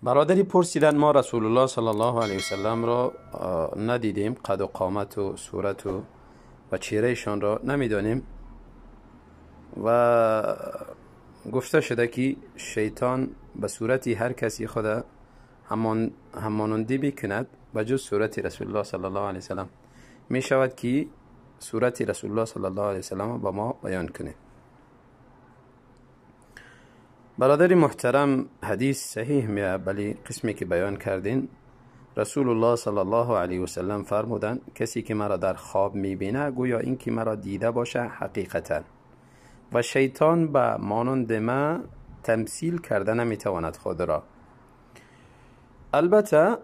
برادری پرسیدن ما رسول الله صلی الله علیه وسلم را ندیدیم، قد و قامت و صورت و چهرهشان را نمیدانیم و گفته شده که شیطان به صورت هر کسی خود همانندی بکند به جز صورت رسول الله صلی الله علیه وسلم. می شود که صورت رسول الله صلی الله علیه وسلم با ما بیان کنه. برادر محترم، حدیث صحیح میه، ولی قسمی که بیان کردین رسول الله صلی الله علیه وسلم فرمودن کسی که مرا در خواب میبینه گویا این که مرا دیده باشه حقیقتا، و شیطان به مانند ما تمثیل کرده نمیتواند خود را. البته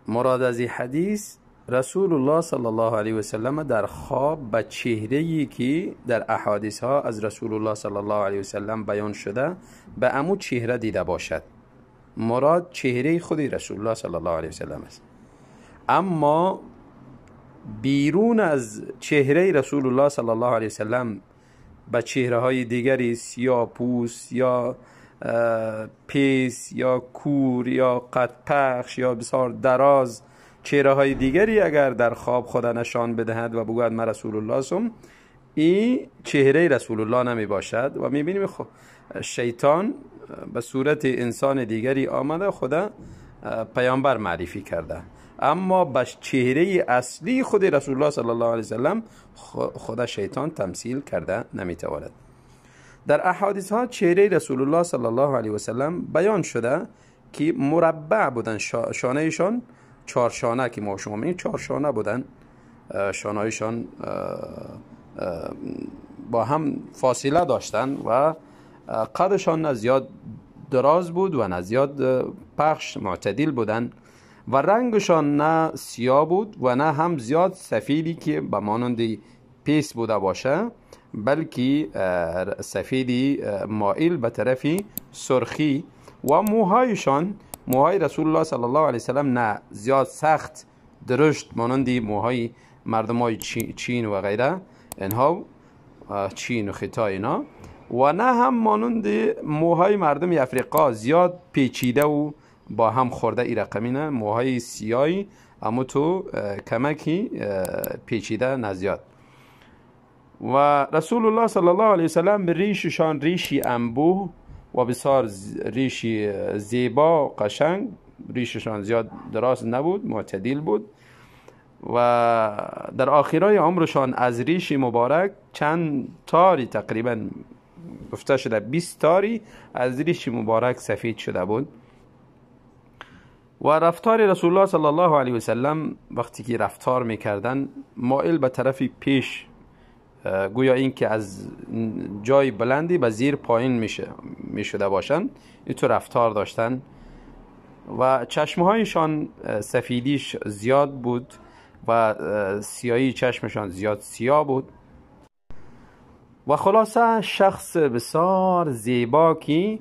مراد از این حدیث رسول الله صلی الله علیه وسلم در خواب به چهره‌ای که در احادیث ها از رسول الله صلی الله علیه وسلم بیان شده به امو چهره دیده باشد. مراد چهره خودی رسول الله صلی الله علیه وسلم است. اما بیرون از چهره رسول الله صلی الله علیه وسلم به چهره های دیگری، سیاه پوست یا پیس یا کور یا قد پخش یا بسیار دراز، چهره های دیگری اگر در خواب خدا نشان بدهد و بگوید من رسول الله هستم، این چهره رسول الله نمی باشد. و می بینیم شیطان به صورت انسان دیگری آمده خدا پیامبر معرفی کرده، اما به چهره اصلی خود رسول الله صلی الله علیه وسلم خدا شیطان تمثیل کرده نمیتواند. در احادیث ها چهره رسول الله صلی الله علیه وسلم بیان شده که مربع بودن، شانهشان چهار شانه که ما شما میگیم چهار شانه بودن، شانهایشان با هم فاصله داشتن و قدشان نه زیاد دراز بود و نه زیاد پخش، معتدل بودن و رنگشان نه سیاه بود و نه هم زیاد سفیدی که به مانند پیس بوده باشه، بلکه سفیدی مائل به طرفی سرخی. و موهایشان، موهای رسول الله صلی الله علیه وسلم نه زیاد سخت درشت مانند موهای مردم های چین و غیره، اینها چین و خطای اینا، و نه هم مانند موهای مردم افریقا زیاد پیچیده و با هم خورده ای رقمی، نه موهای سیاهی اما تو کمکی پیچیده نه زیاد. و رسول الله صلی الله علیه وسلم ریششان ریشی انبوه و بسیار ریشی زیبا و قشنگ، ریششان زیاد دراز نبود، معتدل بود. و در آخرای عمرشان از ریش مبارک چند تاری، تقریبا گفته شده 20 تاری از ریش مبارک سفید شده بود. و رفتار رسول الله صلی الله علیه وسلم وقتی که رفتار میکردن مائل به طرف پیش، گویا این که از جای بلندی به زیر پایین میشده باشن، اینطور رفتار داشتن. و چشمهایشان سفیدیش زیاد بود و سیاهی چشمشان زیاد سیاه بود. و خلاصه شخص بسیار زیبا که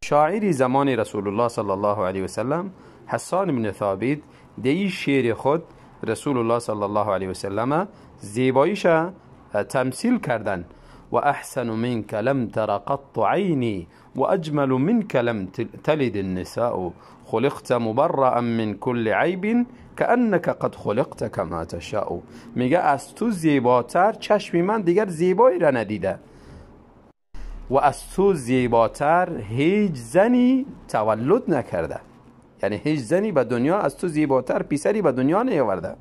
شاعری زمان رسول الله صلی الله علیه وسلم حسان بن ثابت دی شعر خود رسول الله صلی الله علیه وسلم زیباییش تمثیل کردن. و احسن منك لم تر قط عینی و اجمل منك لم تلد النساء خلقت مبرأ من كل عیب كأنك قد خلقت كما تشاء. میگه از تو زیباتر چشمی من دیگر زیبایی را ندیده و از تو زیباتر هیچ زنی تولد نکرده، یعنی هیچ زنی به دنیا از تو زیباتر پسری به دنیا نیاورده.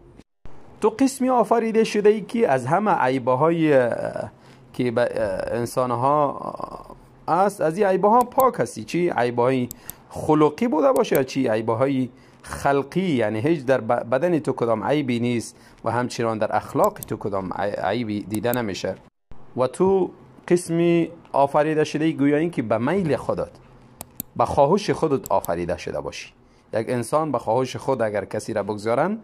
تو قسمی آفریده شده ای که از همه عیبه های که به انسان ها است، از این عیبه ها پاک هستی، چی عیبه های خلقی بوده باشه یا چی عیبه های خلقی، یعنی هیچ در بدن تو کدام عیبی نیست و همچنان در اخلاق تو کدام عیبی دیده نمیشه. و تو قسمی آفریده شده ای گویا این که به میل خودت، به خواهش خودت آفریده شده باشی. یک انسان به خواهش خود اگر کسی را بگذارن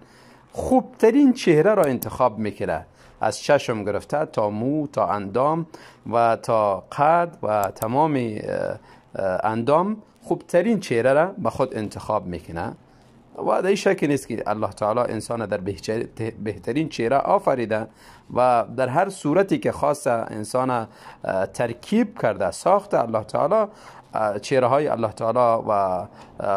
خوبترین چهره را انتخاب میکنه، از چشم گرفته تا مو تا اندام و تا قد و تمام اندام، خوبترین چهره را به خود انتخاب میکنه. و در این شکی نیست که الله تعالی انسان در بهترین چهره آفریده و در هر صورتی که خاص انسان ترکیب کرده ساخته الله تعالی، چهره های الله تعالی و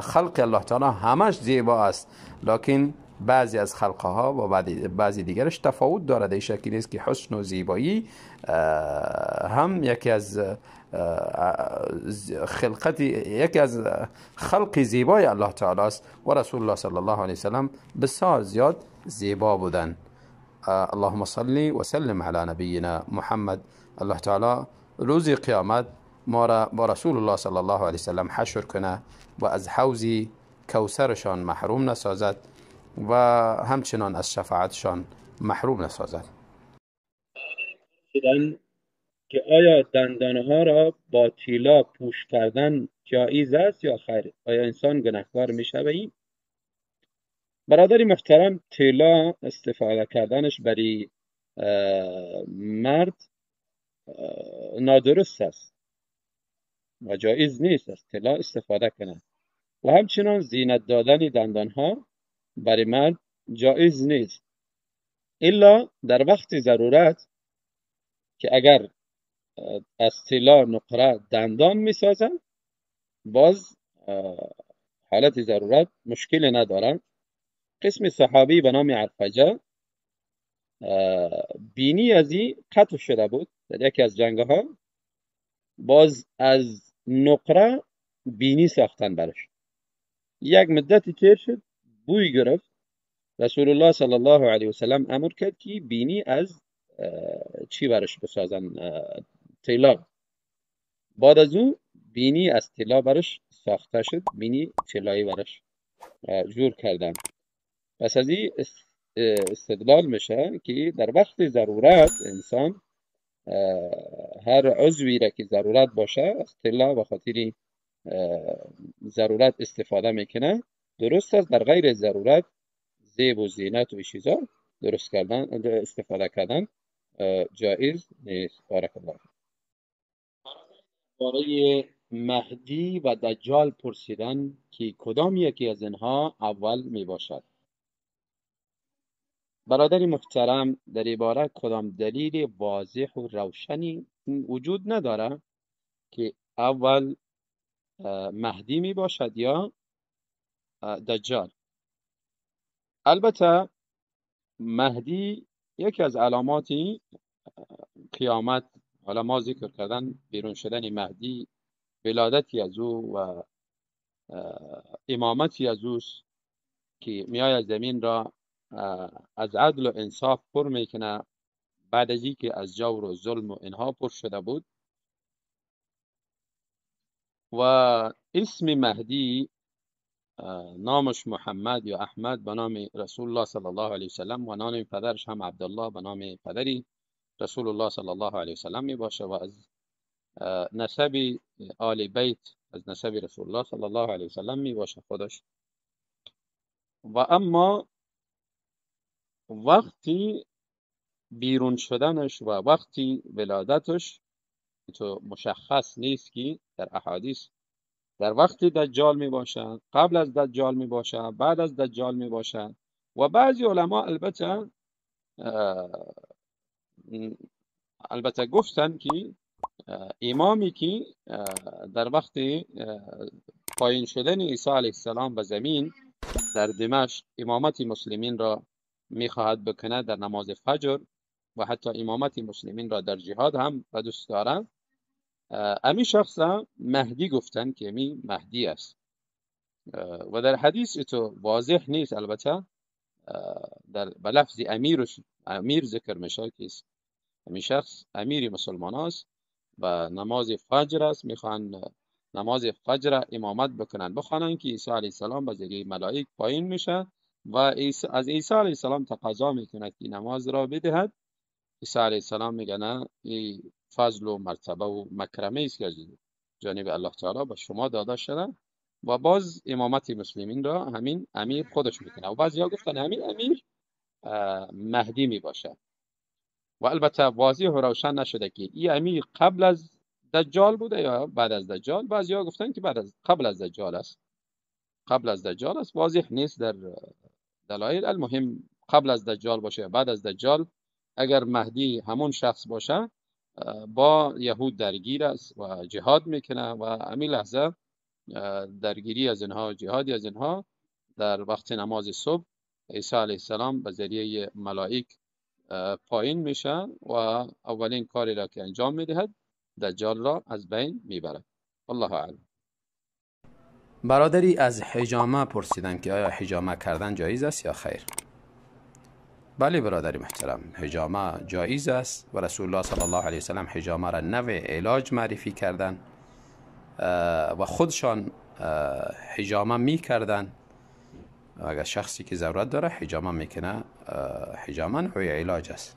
خلق الله تعالی همش زیبا است، لکن بعضی از خلقها و بعضی دیگرش تفاوت دارد. این شکی نیست که حسن و زیبایی هم یکی از خلقت، یکی از خلق زیبای الله تعالی است و رسول الله صلی الله علیه وسلم بسیار زیاد زیبا بودن. اللهم صل و سلم علی نبینا محمد. الله تعالی روز قیامت ما را با رسول الله صلی الله علیه وسلم حشر کنه و از حوض کوثرشان محروم نسازد و همچنان از شفاعتشان محروم نسازد. که آیا دندانها را با طلا پوش کردن جایز است یا خیر؟ آیا انسان گناهکار میشه به این؟ برادر محترم، طلا استفاده کردنش برای مرد نادرست است و جایز نیست از طلا استفاده کنه و همچنان زینت دادن دندانها برای مرد جایز نیست، الا در وقت ضرورت که اگر از طلا نقره دندان میسازن باز حالت ضرورت مشکل ندارن. قسم صحابی به نام عرفجه بینی از این قطع شده بود در یکی از جنگ ها، باز از نقره بینی ساختن برش. یک مدتی تیر شد، بوی گرفت. رسول الله صلی الله علیه وسلم امر کرد که بینی از چی برش بسازن؟ طلا. بعد از اون بینی از طلا برش ساخته شد، بینی طلایی برش جور کردن. پس از این استدلال میشه که در وقت ضرورت انسان هر عضوی را که ضرورت باشه از طلا به خاطر ضرورت استفاده میکنه، درست است. در غیر ضرورت زیب و زینت و چیزا درست کردن استفاده کردن جایز نیست. بارک الله. برای مهدی و دجال پرسیدن که کدام یکی از اینها اول می باشد. برادر محترم، در عباره کدام دلیل واضح و روشنی وجود نداره که اول مهدی می باشد یا دجال. البته مهدی یکی از علامات قیامت، علما ذکر کردن بیرون شدن مهدی، ولادتی از او و امامتی از اوست که میای زمین را از عدل و انصاف پر میکنه بعد از اینکه از جور و ظلم و اینها پر شده بود. و اسم مهدی نامش محمد یا احمد به نام رسول الله صلی الله علیه وسلم و نام پدرش هم عبدالله به نام پدری رسول الله صلی الله علیه وسلم می باشه و از نسب آل بیت، از نسب رسول الله صلی الله علیه وسلم می باشه خودش. و اما وقتی بیرون شدنش و وقتی ولادتش تو مشخص نیست که در احادیث در وقتی دجال می باشه، قبل از دجال می باشه، بعد از دجال می باشه. و بعضی علما البته گفتن که امامی که در وقت پایین شدن عیسی علیه السلام به زمین در دمشق امامت مسلمین را میخواهد بکنه در نماز فجر و حتی امامت مسلمین را در جهاد هم به دوست داره، امی شخص مهدی گفتن که امی مهدی است. و در حدیث تو واضح نیست، البته در به لفظ امیر ذکر میشه که امی شخص امیر مسلمان است و نماز فجر است، میخوان نماز فجر امامت بکنن بخوانن که عیسی علیه السلام به ذریعه ملائک پایین میشه و از عیسی علیه السلام تقاضا میکند که نماز را بدهد. عیسی علیه السلام میگه نه، این فضل و مرتبه و مکرمه است که از جانب الله تعالی به شما داده شده و باز امامت مسلمین را همین امیر خودش میکنه. و بعضی ها گفتن همین امیر مهدی میباشه. و البته واضح و روشن نشده که این امیر قبل از دجال بوده یا بعد از دجال. بعضی ها گفتن که قبل از دجال است. قبل از دجال است، واضح نیست در دلایل. المهم قبل از دجال باشه، بعد از دجال، اگر مهدی همون شخص باشه با یهود درگیر است و جهاد میکنه و همین لحظه درگیری از اینها، جهادی از اینها، در وقت نماز صبح عیسی علیه السلام به ذریعه ملائک پایین میشه و اولین کاری را که انجام میدهد دجال را از بین میبرد. الله اعلم. برادری از حجامه پرسیدن که آیا حجامه کردن جایز است یا خیر؟ بله برادر محترم، حجامه جایز است و رسول الله صلی الله علیه وسلم حجامه را نوع علاج معرفی کردن و خودشان حجامه می کردن. اگر شخصی که ضرورت داره حجامه میکنه، حجامه نوع علاج است.